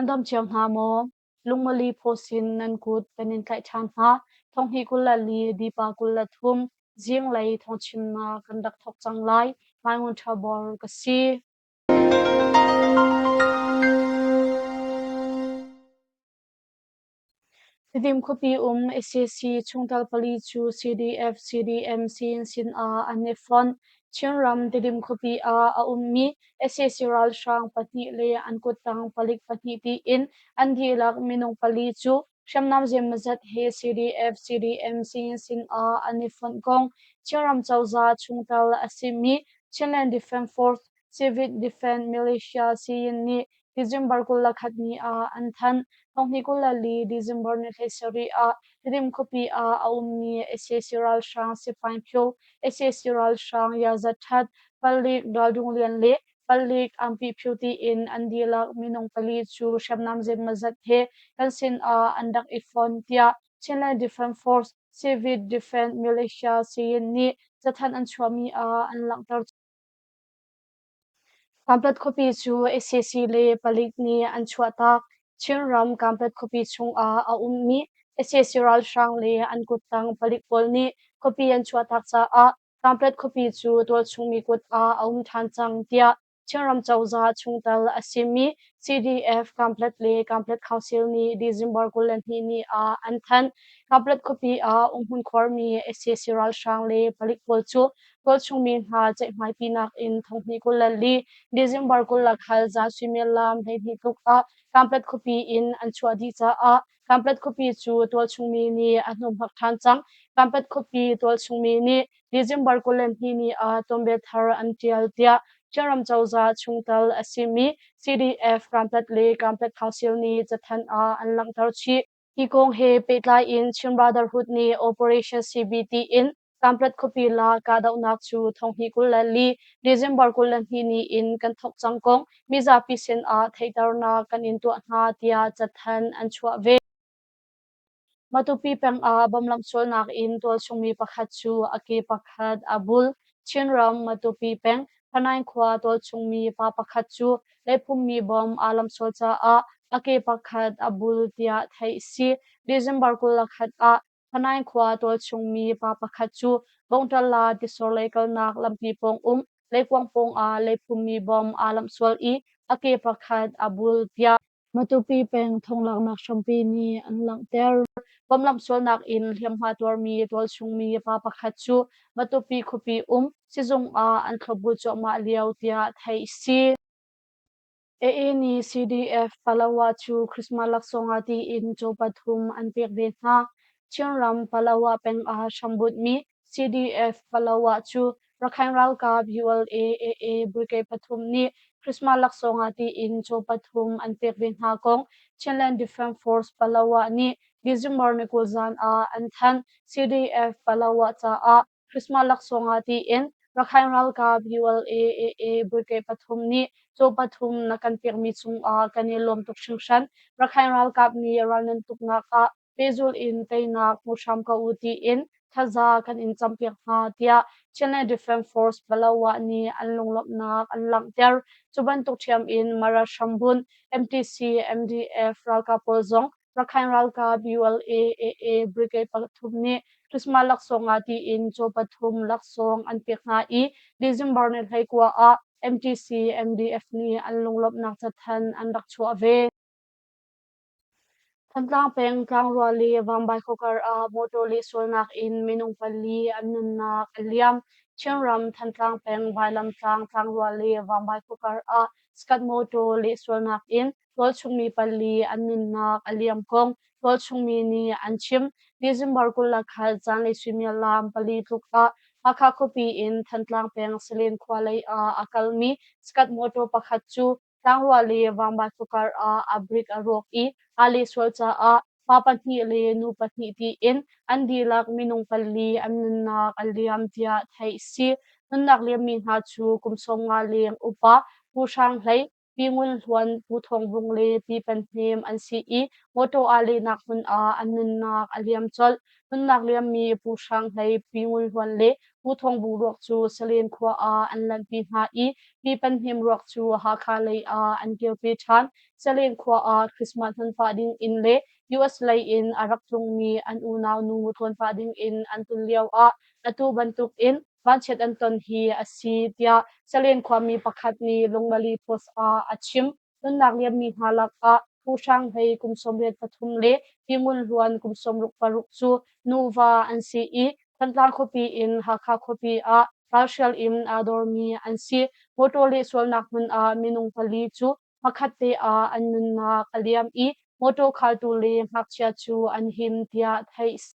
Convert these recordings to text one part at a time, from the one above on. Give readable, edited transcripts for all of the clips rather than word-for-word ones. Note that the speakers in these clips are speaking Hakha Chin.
Nan dam cio hna maw? Lungmali phaw sin nan kut kan in tlaih ṭhan hna. Thonghnih 24 Dipa 23 zinglei thawngchimnak kan rak thawk cang lai. Mai Ngun Ṭha Bor ka si. Tidim khuapi um sac chungtel pali cu CDF, CDM sin sinah an i fonh. Chinram Tidim khuapi ah a ummi sac ralhrang pahnih le an kuttang palik pahnih tiin an dihlak minung pali cu hriamnam zeimawzat he CDF, CDM sin sinah an i fonh kong Chinram cozah chungtel a simi Chinland Defence Force Civic Defence Militia siyin nih December 21 ni ah an thanh. Thonghnih 24 December ni 17 ah Tidim khuapi ah a ummi sac ralhrang Sipaing Phyo, sac ralhrang Yazat That, palik Raldung Lian le palik Ampi Phyo tiin an dihlak minung pali cu hriamnam zeimawzat he kan sin ah an rak i fon tiah Chinland Defence Force Civic Defence Militia siyin nih cathanh an chuahmi ah an langhter. Kanpet khuapi cu sac le palik nih an chuahtak. Chinram Kanpet khuapi chungah a ummi sac ralhrang le an kuttang palik pawl nih khuapi an chuahtak caah Kanpet khuapi cu tualchung mi kut ah a um ṭhan cang tiah Chinram cozah chungtel a simi CDF Kanpet le Kanpet Council nih December 22 ni ah an thanh. Kanpet khuapi ah umhmun khuarmi sac ralhrang le palik pawl cu Tualchung mi hna ceihmaipinak in thonghnih 24 December 20 zan suimilam 12 tluk ah Kanpet khuapi in an chuah dih caah Kanpet khuapi cu tualchung mi nih a hnuhmak ṭhan cang. Kanpet khuapi tualchung mi nih December 22 ni ah tuanbia thar an ṭial tiah Chinram cozah chungtel a simi CDF Kanpet le Kanpet Council nih cathanh ah an langhter chih. Hi kong he pehtlai in Chin Brotherhood nih Operation CBT in Kanpetlet khuapi la kahdohnak cu thonghnih 24 December 22 ni in kan thawk cang kong mizapi sin ah theihternak kan in tuah hna tiah cathanh an chuah ve. Matupi peng ah bomb lamhsualnak in tualchungmi pakhat cu a ke pakhat a bul. Chinram Matupi peng Phanai khua tualchungmi pa pakhat cu leiphummi bomb aa lamhsual caah a ke pakhat a bul tiah theih a si. December 21 ah Phanai khua tualchungmi pa pakhat cu Bongtala tisor lei kalnak lampi pawng um leikuang pawng ah leiphummi bomb aa lamhsual i a ke pakhat a bul tiah Matupi peng thonglaknak hrampi nih an langhter. Bomb lamhsualnak in hliamhma tuarmi tualchungmi pa pakhat cu Matupi khuapi um sizung ah an thlopbul cuahmah lio tiah theih a si. AA nih CDF Palawa cu Christmas laksawng ah tiin caw pathum an pek ve hna. Chinram Palawa peng ah hrambunhmi CDF Palawa cu Rakhine ralkap ULA AA Brigade pathum nih Christmas laksawng ah tiin caw pathum an pek ve hna kong Chinland Defence Force Palawa nih December ni 20 zan ah an thanh. CDF Palawa caah Christmas laksawng ah tiin Rakhine ralkap ULA AA Brigade pathum nih caw pathum na kan pekmi cungah kan i lawm tuk hringhran. Rakhine ralkap nih ral nan tuknak ah pehzulh in teinak hmu hram ko u tiin thaza kan in campiak hna tiah Chinland Defence Force Palawa nih an lunglawmhnak an langhter. Cu bantuk ṭhiam in Mara hrambunh MTC MDF ralkap pawl zong Rakhine ralkap ULA AA Brigade pathum nih Christmas laksawng ah tiin caw pathum laksawng an pek hna i December ni 19 ah MTC MDF nih an lunglawmhnak cathanh an rak chuah ve. Thantlang peng Tlangrua le Vangbai khuakar ah motor lehsualnak in minung pali an nunnak a liam. Chinram Thantlang peng Vailamtlang Tlangrua le Vangbai khuakar ah Skat motor lehsualnak in tualchungmi pali an nunnak a liam kong tualchungmi nih an chim. December 21 zanlei suimilam pali tluk ah Hakha khuapi in Thantlang peng Salen khua lei ah a kalmi Skat motor pakhat cu Tlangrua le Vangbai khuakar ah a brik a rawk i aa lehsual caah pa pahnih le nu pahnih tiin an dihlak minung pali an nunnak a liam tiah theih a si. Nunnak liammi hna cu kum 50 leng upa Pu Hrang Hlei, Pi Ngun Hluan, Pu Thawng Vung le Pi Pan Hnem an si i mawṭaw aa lehnak hmun ah an nunnak a liam colh. Nunnak liammi Pu Hrang Hlei, Pi Ngun Hluan le Pu Thawng Vung ruak cu Salen khua ah an lanhpi hna i Pi Pan Hnem ruak cu Hakha lei ah an kirpi ṭhan. Salen khua ah Christmas hman pah ding in le US lei in a rak tlungmi an unau nu tlawn pah ding in an tlun lio ah atu bantuk in vanchiat an ton hi a si tiah Salen khuami pakhat nih Lungmali Post ah a chim. Nunnak liammi hna lakah Pu Hrang Hlei kum 93 le Pi Ngun Hluan kum 66 cu nuva an si i Thantlang khuapi in Hakha khuapi ah ralhrial in aa dormi an si. Motor lehsualnak hmun ah minung pali cu hmakhat te ah an nunnak a liam i motor khaltu le ngakchia cu an him tiah theih a si.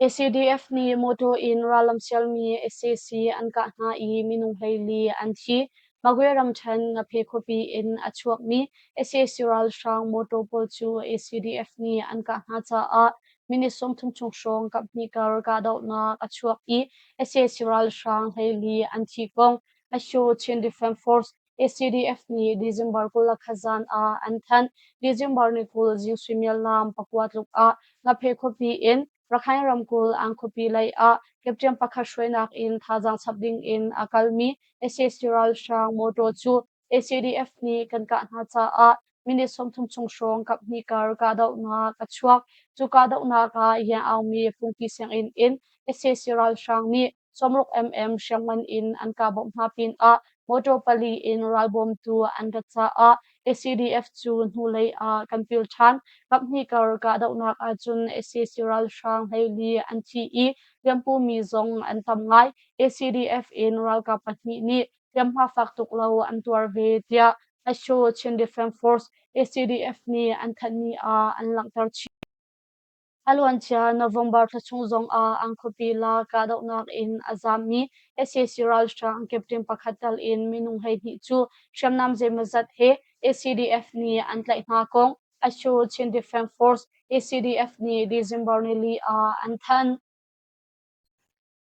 ACDF nih motor in rallam sialmi sac an kah hna i minung 14 an thi. Magwe ramṭhen Ngaphe khuapi in a chuakmi sac ralhrang motor pawl cu ACDF nih an kah hna caah minute 30 chung hrawng kaphnih kar kahdohnak a chuak i sac ralhrang 14 an thi kong Asho Chin Defense Force ACDF nih December 21 zan ah an thanh. December ni 20 zing suimilam 9 tluk ah Ngaphe khuapi in Rakhine ramkulh Ang khuapi lei ah captain pakhat hruainak in thazaang chap ding in a kalmi sac ralhrang motor cu ACDF nih kan kah hna caah minute 30 chung hrawng kaphnih kar kahdohnak a chuak. Cu kahdohnak ah Yan Aung Fungpi sianginn in sac ralhrang nih 60 mm hriamngan in an kah bawmh hna pinah motor pali in ralbawmtu an rat caah ACDF cu hnulei ah kan pil ṭhan. Kaphnih kar kahdohnak ahcun sac ralhrang 14 an thi i hliampumi zong an tam ngai. ACDF in ralkap pahnih nih hliamhma fak tuk lo an tuar ve tiah Asho Chin Defense Force ACDF nih an thanhmi ah an langhter chih. A luancia November thla chung zongah an khuapi la kahdohnak in a zaammi sac ralhrang captain pakhat tal in minung 12 cu hriamnam zeimawzat he ACDF nih an tlaih hna kong Asho Chin Defense Force ACDF nih December 4 ah an thanh.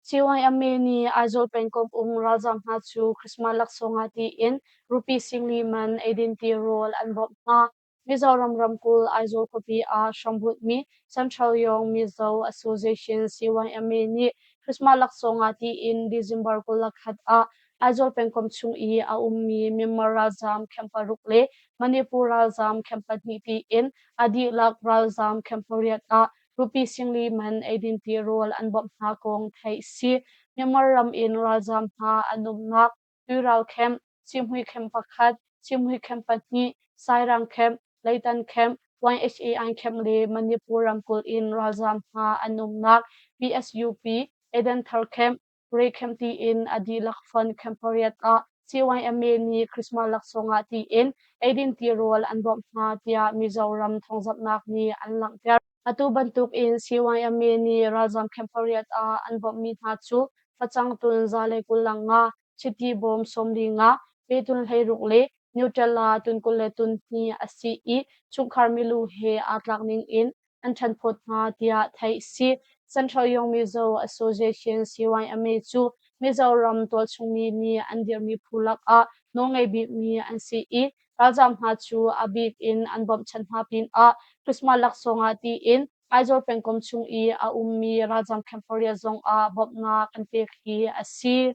CYMA nih Aizawl pengkomh um ralzaam hna cu Christmas laksawng ah tiin rupee 40 man eidin tirawl an bawmh hna. Mizoram ramkulh Aizawl khuapi ah hrambunhmi Central Young Mizo Association CYMA nih Christmas laksawng ah tiin December 21 ah Aizawl pengkomh chung i a ummi Myanmar ralzaam camp paruk le Manipur ralzaam camp pahnih tiin a dihlak ralzaam camp pariat ah rupee 40 man eidin tirawl an bawmh hna kong theih si. Myanmar ram in ralzaam hna an umnak Tuiral Camp, Cihmui Camp pakhat, Cihmui Camp pahnih, Sairang Camp, Leitan Camp, YHAI Camp le Manipur ramkulh in ralzaam hna an umnak PSUP, Edenthar Camp, Ray Camp tiin a dihlak fund camp pariat ah CYMA nih Christmas laksawng ah tiin eidin tirawl an bawmh hna tiah Mizoram thawngzamhnak nih an langhter. Atu bantuk in CYMA nih ralzaam camp pariat ah an bawmhmi hna cu facang tun 125, chiti bawm 45, pe tun 16 le Nutella tun 22 a si i chungkhar milu he aa tlak ning in an ṭhenphawt hna tiah theih a si. Central Young Mizo Association CYMA cu Mizoram tualchung mi nih an dirhmi phu lakah nawlngei bikmi an si i ralzaam hna cu a bik in an bawmhchanh hna pinah Christmas laksawng ah tiin Aizawl pengkomh chung i a ummi ralzaam camp pariat zongah bawmhnak an pek hi a si.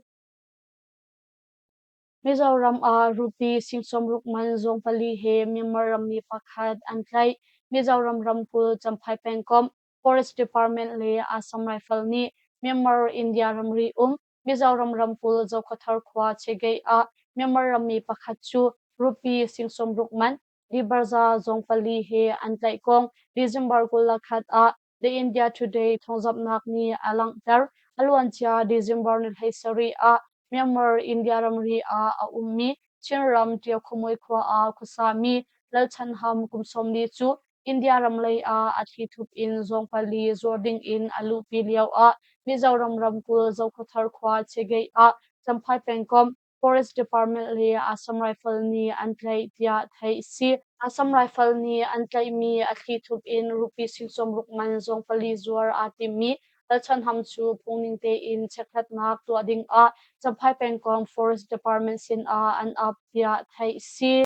Mizoram ah rupee 60,000 man zawng pali he Myanmar rammi pakhat an tlaih. Mizoram ramkulh Champhai pengkomh Forest Department le Assam Rifle nih Myanmar India ramri um Mizoram ramkulh Zokhawthar khua Chegei ah Myanmar rammi pakhat cu rupee 60,000 man Libarza zawng pali he an tlaih kong December 21 ah The India Today thawngzamhnak nih a langhter. A luancia December ni 17 ah Myanmar India ramri ah a ummi Chinram Ṭio khuamui khua ah khuasami Lalchan Ham kum 40 cu India ram lei ah a thlithup in zawng pali zuar ding in a luhpi lio ah Mizoram ramkulh Zokhawthar khua Chegei ah Champhai pengkomh Forest Department le Assam Rifle nih an tlaih tiah theih a si. Assam Rifle nih an tlaihmi a thlithup in rupee 60,000 man zawng pali zuar aa timmi Lal Chan Ham cu phungning tein chekhlatnak tuah dingah Champhai pengkomh Forest Department sinah an ap tiah theih a si.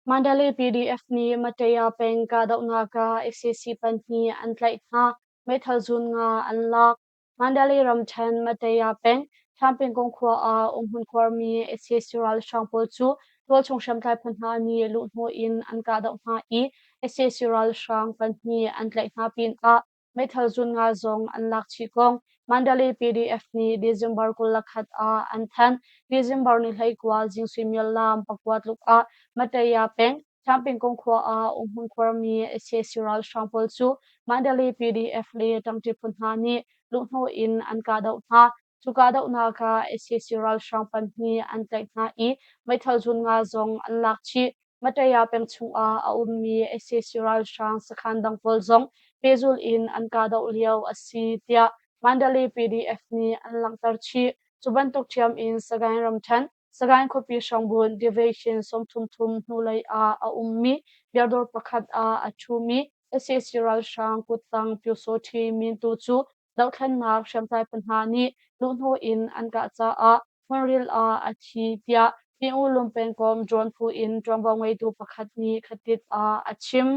Mandalay PDF nih Mataya peng kahdohnak ah sac pahnih an tlaih hna, meithal zun nga an lak. Mandalay ramṭhen Mataya peng Thampingkung khua ah umhmun khuarmi sac ralhrang pawl cu tualchung hriamtlai phu hna nih luhhnawh in an kahdoh hna i sac ralhrang pahnih an tlaih hna pinah meithal zun nga zong an lak chih kong Mandalay PDF nih December 21 ah an thanh. December ni 19 zing suimilam 9 tluk ah Mataya peng Thampingkung khua ah umhmun khuarmi sac ralhrang pawl cu Mandalay PDF le ṭangṭi phu hna nih luhhnawh in an kahdoh hna. Cu kahdohnak ah sac ralhrang pahnih an tlaih hna i meithal zun nga zong an lak chih. Mataya peng chungah a ummi sac ralhrang sakhan dang pawl zong pehzulh in an kahdoh lio a si tiah Mandalay PDF nih an langhter chih. Cu bantuk ṭhiam in Sagaing ramṭhen Sagaing khuapi hrangbun Division 33 hnulei ah a ummi biardawr pakhat ah a ṭhumi sac ralhrang kuttang Pyusawṭhi min tu cu dohthlennak hriamtlai phu hna nih luhhnawh in an kah caah hmunril ah a thi tiah Pyi-U Lum pengkomh drone phu in ṭuanvo ngeitu pakhat nih khatit ah a chim.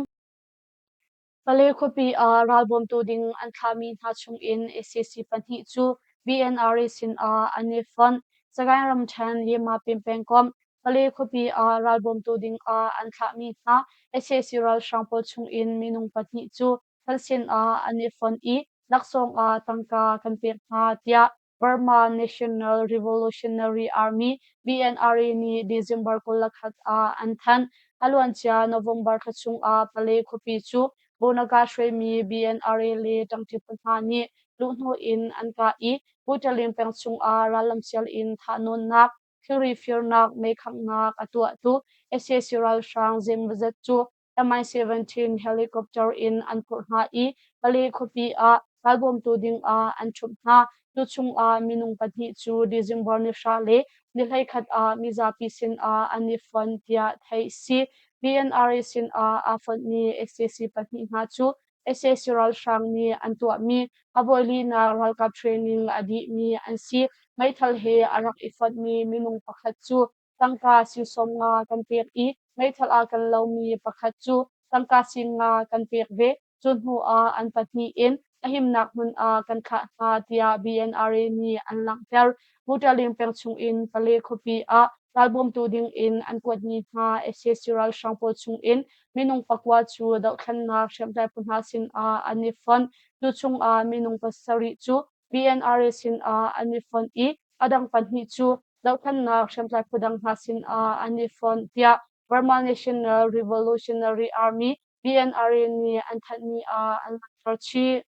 Pale khuapi ah ralbawmtu ding an thlahmi hna chungin sac pahnih cu BNRA sinah an i fonh. Sagaing ramṭhen Yemapin pengkomh Pale khuapi ah ralbawmtu ding ah an thlahmi hna sac ralhrang pawl chungin minung pahnih cu kan sinah an i fonh i laksawng ah tangka kan pek hna tiah Burma National Revolutionary Army BNRA nih December 21 ah an thanh. A luancia November thla chungah Pale khuapi cu Bonaga hruaimi BNRA le ṭangṭi phu hna nih luhhnawh in an kah i Putalin peng chungah rallam sial in thahnawnnak, thilri firnak, meikhanghnak a tuahtu sac ralhrang zeimawzat cu Mi-17 helicopter in an phurh hna i Pale khuapi ah ralbawmtu dingah an ṭhumh hna. Cu chungah minung pahnih cu December ni 10 le ni 11 ah mizapi sinah an i fon tiah theih si. BNRA sinah aa fonhmi sac pahnih hna cu sac ralhrang nih an tuahmi a voilinak ralkap training a dihmi an si. Meithal he a rak i fonhmi minung pakhat cu tangka sing 50 kan pek i meithal aa ken lomi pakhat cu tangka sing nga kan pek ve. Cu hnu ah an pahnih in a himnak hmun ah kan thlah hna tiah BNRA nih an langhter. Mutaling peng chungin Pale khuapi ah ralbawmtu ding in an kuatmi hna sac ralhrang pawl chungin minung pakua cu dohthlennak hriamtlai phu hna sinah an i fonh. Cu chungah minung pasarih cu BNRA sinah an i fonh i a dang pahnih cu dohthlennak hriamtlai phu dang hna sinah an i fonh tiah Burma National Revolutionary Army BNRA nih an thanhmi ah an langhter chih.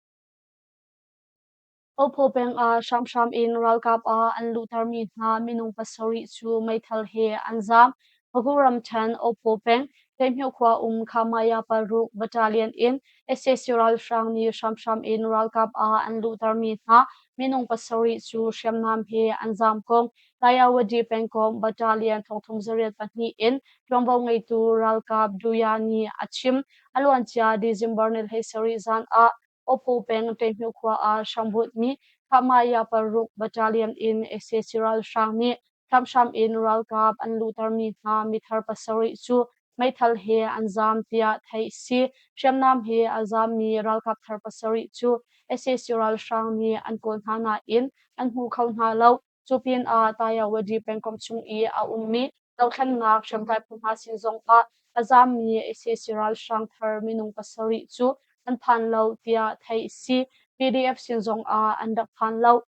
Ophaw peng ah hramhram in ralkap ah an luhtermi hna minung pasarih cu meithal he an zaam. Pagu ramṭhen Ophaw peng Hleihmyo khua um Khamaya paruk battalion in sac ralhrang nih hramhram in ralkap ah an luhtermi hna minung pasarih cu hriamnam he an zaam kong Tayawadi pengkomh battalion 38 in ṭuanvo ngeitu ralkap Duya nih a chim. A luancia December ni 17 zan ah Ophaw peng Ṭehmyo khua ah hrambunhmi Khamaya paruk battalion in sac ralhrang nih hramhram in ralkap an luhtermi hna mithar pasarih cu meithal he an zaam tiah theih a si. Hriamnam he a zaammi ralkap thar pasarih cu sac ralhrang nih an kawl hna nain an hmu kho hna lo. Cu pinah Tayawadi pengkomh chung i a ummi dohthlennak hriamtlai phu hna sin zongah a zaammi sac ralhrang thar minung pasarih cu an phan lo tiah theih a si. PDF sin zongah an rak phan lo.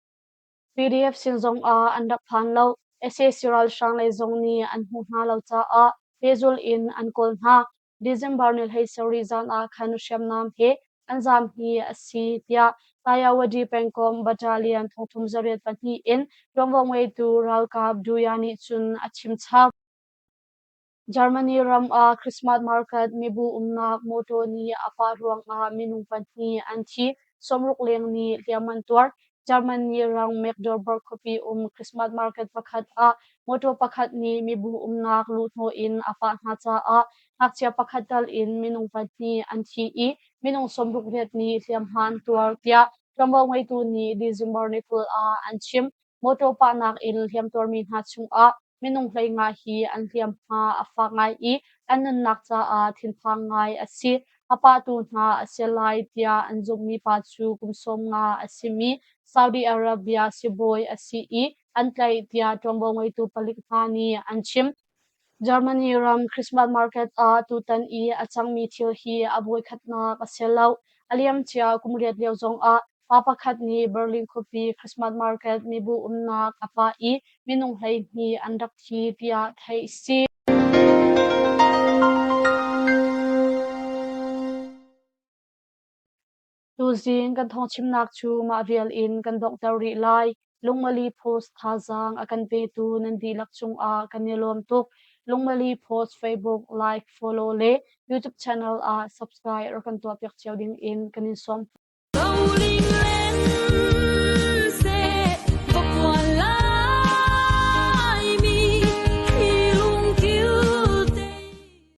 PDF sin zongah an rak phan lo. Sac ralhrang lei zong nih an hmuh hna lo caah pehzulh in an kawl hna. December ni 17 zan ah khan hriamnam he an zaam hi a si tiah Tayawadi pengkomh battalion 32 in ṭuanvo ngeitu ralkap Duya nih cun a chim chap. Germany ram ah Christmas market mibu umnak mawṭaw nih a pah ruangah minung pahnih an thi, 60 leng nih hliam an tuar. Germany ram Magdeburg khuapi um Christmas market pakhat ah mawṭaw pakhat nih mibu umnak luhhnawh in a pah hna caah ngakchia pakhat tal in minung pahnih an thi i minung 68 nih hliamhma an tuar tiah. Ṭuanvo ngeitu nih December ni 20 ah an chim. Mawṭaw pahnak in hliamtuarmi hna chungah minung 15 hi an hliamhma a fak ngai i an nunnak caah thinphang ngai a si. A pahtu hna a si lai tiah an zumhmi pa cu kum 15 a simi Saudi Arabia sibawi a si i an tlaih tiah ṭuanvo ngeitu palik hna nih an chim. Germany ram Christmas market ah tutan i a cangmi thil hi a voikhatnak a si lo. A liamcia kum riat lio zongah pa pakhat nih Berlin khuapi Christmas market mibu umnak a pah i minung 12 an rak thi tiah theih a si. Tuzing kan thawngchimnak cu mah vial in kan donghter rih lai. Lungmali Post thazaang a kan petu nan dihlak cungah kan i lawm tuk. Lungmali Post Facebook like, follow le YouTube channel ah subscribe rak kan tuahpiak cio ding in kan in sawm.